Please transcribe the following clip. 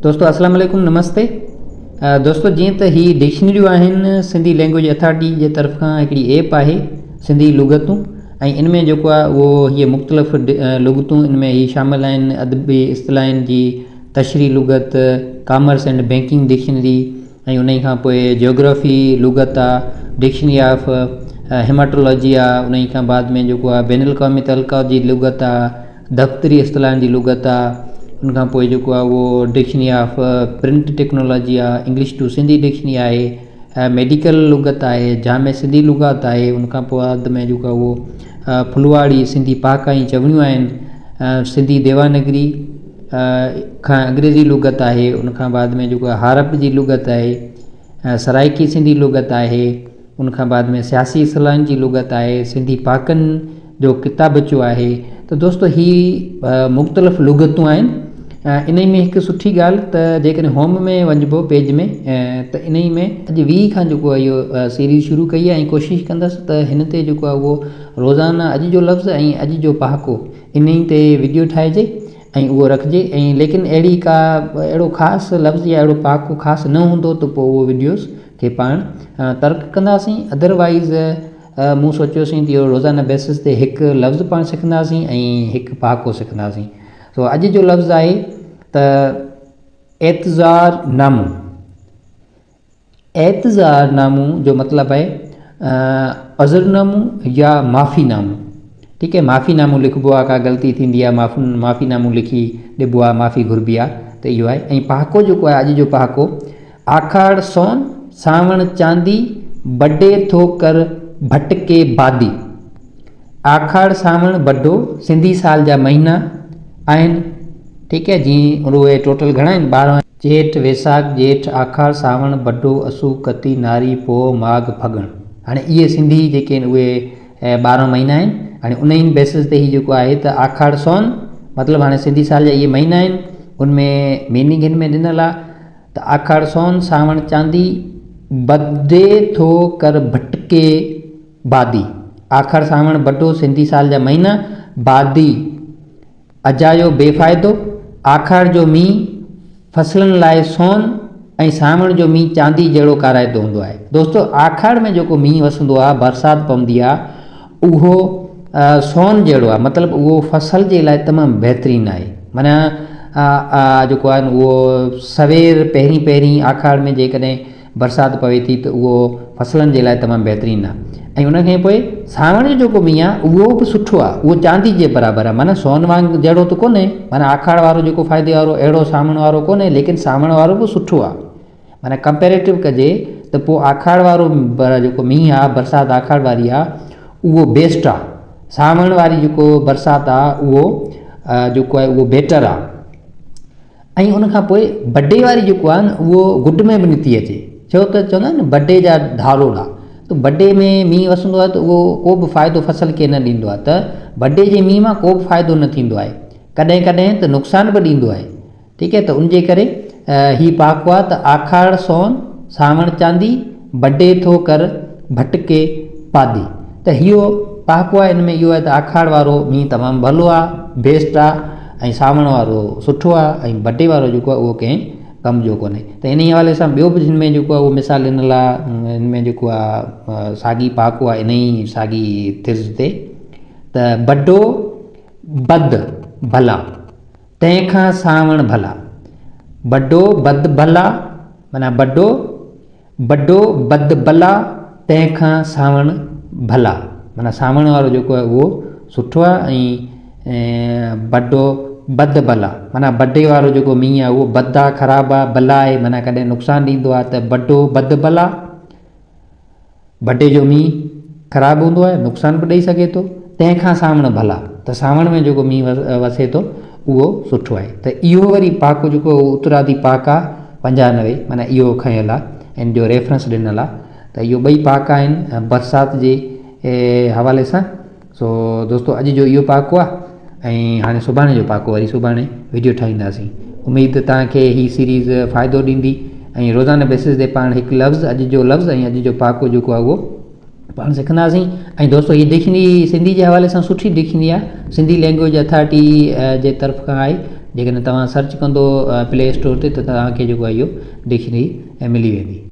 دوستو السلام عليڪم نمستي دوستو جيئن ته هي ڊڪشنريون آهن سنڌي لينگويج اٿارٽي جي طرف کان هڪڙي ايپ آهي سنڌي لغتون ۽ ان ۾ جيڪو آهي اهو هي مختلف لغتون ان ۾ هي شامل آهن ادبي اصطلاحن جي تشريح لغت ڪامرس اينڊ بينڪنگ ڊڪشنري ۽ انهي کان پوء جيوگرافي لغت آ ڊڪشنري آف هيماٽولاجي آ انهي کان بعد ۾ جيڪو آ بين الاقوامي تعلقات جي لغت آ دفتري اصطلاحن جي لغت آ ان کان پوء جيڪو آ اهو ڊڪشنري آف پرنٽ ٽيڪنالاجي آ انگلش ٽو سنڌي ڊڪشنري آهي ميڊيڪل لغت آهي جامع سنڌي لغات آهي ان کان پوء اڌ ۾ جيڪو آ اهو ڦلواڙي سنڌي پهاڪا ۽ چوڻيون آهن سنڌي ديوانگري کان انگريزي لغت آهي ان کان بعد ۾ جيڪو آهي هارپ جي لغت آهي سرائڪي سنڌي لغت آهي ان کان بعد ۾ سياسي اصطلاحن جي لغت آهي سنڌي پهاڪن جو ڪتابچو آهي ته دوستو هي مختلف لغتون آهن انهي ۾ هڪ سٺي ڳالهه ته جيڪڏهن هوم ۾ وڃبو پيج ۾ ته انهي ۾ اڄ 20 کان جيڪو آهي اهو سيريز شروع ڪئي آهي ۽ ڪوشش ڪندس ته هن تي جيڪو آهي اهو روزانه اڄ جو لفظ ۽ اڄ جو پهاڪو انهي تي وڊيو ٺاهجي ۽ اهو رکجي ۽ ليڪن اهڙي ڪا اهڙو خاص لفظ يا اهڙو پهاڪو خاص نه هوندو ته پوء اهو وڊيوز کي پاڻ ترڪ ڪنداسين ادروائز مون سوچيوسين ته اهو روزانه بيسس تي هڪ لفظ پاڻ سکنداسين ۽ هڪ پهاڪو سکنداسين سو اڄ جو لفظ آهي ته اعتذار نامو اعتذار نامو جو مطلب آهي عذر نامو يا معافي نامو ٺيڪ آهي معافي نامو لکبو آهي ڪا غلطي ٿيندي آهي معاف معافي نامو لکي ڏبو آهي معافي گهربي آهي ته اهو آهي ۽ پهاڪو جيڪو آهي اڄ جو پهاڪو آکاڙ سون سانوڻ چاندي بڊي ٿو ڪر ڀٽڪي بادي آکاڙ سانوڻ بڊو سنڌي سال جا مهينا آهن ٺيڪ آهي جي اهي ٽوٽل گهڻا آهن 12 چيٽ، ويساک، ڄيٺ، آکاڙ، سانوڻ، بڊو، اسو، ڪتي، ناري، پوهه، ماگهه، ڦڳڻ. هاڻي اهي سنڌي جيڪي آهن اهي 12 مهينا آهن. هاڻي انهي بيسس تي هي جيڪو آهي ته آکاڙ سون مطلب هاڻي سنڌي سال جا اهي مهينا آهن ان ۾ ميننگ هن ۾ ڏنل آهي ته آکاڙ سون، سانوڻ چاندي، بدي ٿو ڪر ڀٽڪي بادي. آکاڙ، سانوڻ، بڊو سنڌي سال جا مهينا، بادي. اجايو بي فائدو، آکاڙ جو مينهن فصلن لاء سون ۽ سانوڻ جو مينهن چاندي جهڙو ڪارائتو هوندو آهي. دوستو آکاڙ ۾ جيڪو مينهن وسندو آهي، برسات پوندي آهي، اهو سون جهڙو آهي، مطلب اهو فصل جي لاء تمام بهترين آهي. معنيٰ جيڪو آهي اهو سوير پهرين پهرين آکاڙ ۾ جيڪڏهن برسات پوي ٿي ته اهو فصلن جي لاء تمام بهترين آهي ۽ ان کان پوء سانوڻ جو جيڪو مينهن آهي اهو به سٺو آهي اهو چاندي جي برابر آهي معنيٰ سون وانگ جهڙو ته ڪونهي معنيٰ آکاڙ وارو جيڪو فائدي وارو اهڙو سانوڻ وارو ڪونهي ليڪن سانوڻ وارو به سٺو آهي معنيٰ ڪمپيريٽو ڪجي ته پوء آکاڙ وارو جيڪو مينهن آهي برسات آکاڙ واري آهي اهو بيسٽ آهي سانوڻ واري جيڪو برسات آهي اهو جيڪو آهي اهو بيٽر آهي ۽ ان کان پوء بڊي واري جيڪو آهي نه اهو گڊ ۾ به نٿي اچي ڇو ته چوندا آهن نه بڊي جا ڌاروڙا ته بڊي ۾ مينهن وسندو آهي ته اهو ڪو به فائدو فصل کي نه ڏيندو آهي ته بڊي جي مينهن مان ڪو به فائدو نه ٿيندو آهي ڪڏهن ڪڏهن ته نقصان به ڏيندو آهي ٺيڪ آهي ته ان جي ڪري هي پهاڪو آهي ته آکاڙ سون سانوڻ چاندي بڊي ٿو ڪر ڀٽڪي پادي ته اهو پهاڪو آهي ان ۾ اهو آهي ته آکاڙ وارو مينهن تمام ڀلو آهي بيسٽ آهي ۽ سانوڻ وارو سٺو آهي ۽ بڊي وارو جيڪو آهي اهو ڪنهن ڪم جو ڪونهي ته انهي حوالي سان ٻيو به جن ۾ جيڪو آهي اهو مثال ڏنل آهي ان ۾ جيڪو آهي ساڳي پهاڪو آهي انهي ساڳي طرز تي ته بڊو بد ڀلا تنهن کان سانوڻ ڀلا بڊو بد ڀلا معنيٰ بڊو بڊو بد بلا تنهن کان سانوڻ ڀلا معنيٰ سانوڻ وارو جيڪو آهي اهو سٺو آهي ۽ بڊو بد بلا معنيٰ بڊي وارو جيڪو مينهن آهي اهو بد آهي خراب آهي بلا آهي معنيٰ ڪڏهن نقصان ڏيندو آهي ته بڊو بد بلا بڊي جو مينهن خراب هوندو آهي نقصان به ڏئي سگهي ٿو تنهن کان سانوڻ ڀلا ته سانوڻ ۾ جيڪو مينهن وسي ٿو اهو سٺو آهي ته اهو وري پهاڪو جيڪو اترادي پهاڪا آهي 95 معنيٰ اهو کنيل آهي ان جو ريفرنس ڏنل آهي ته اهو ٻئي پهاڪا آهن برسات جي حوالي سان سو دوستو اڄ جو اهو پهاڪو آهي ۽ هاڻي سڀاڻي جو پهاڪو وري سڀاڻي ويڊيو ٺاهينداسين اميد ته توهان کي هي سيريز فائدو ڏيندي ۽ روزانه بيسس تي پاڻ هڪ لفظ اڄ جو لفظ ۽ اڄ جو پهاڪو جيڪو آهي اهو پاڻ سکنداسين ۽ دوستو هي ڊڪشنري سنڌي جي حوالي سان سٺي ڊڪشنري آهي سنڌي لينگويج اٿارٽي جي طرف کان آهي جيڪڏهن توهان سرچ ڪندو پلي اسٽور تي ته توهان کي جيڪو آهي اهو ڊڪشنري ملي ويندي.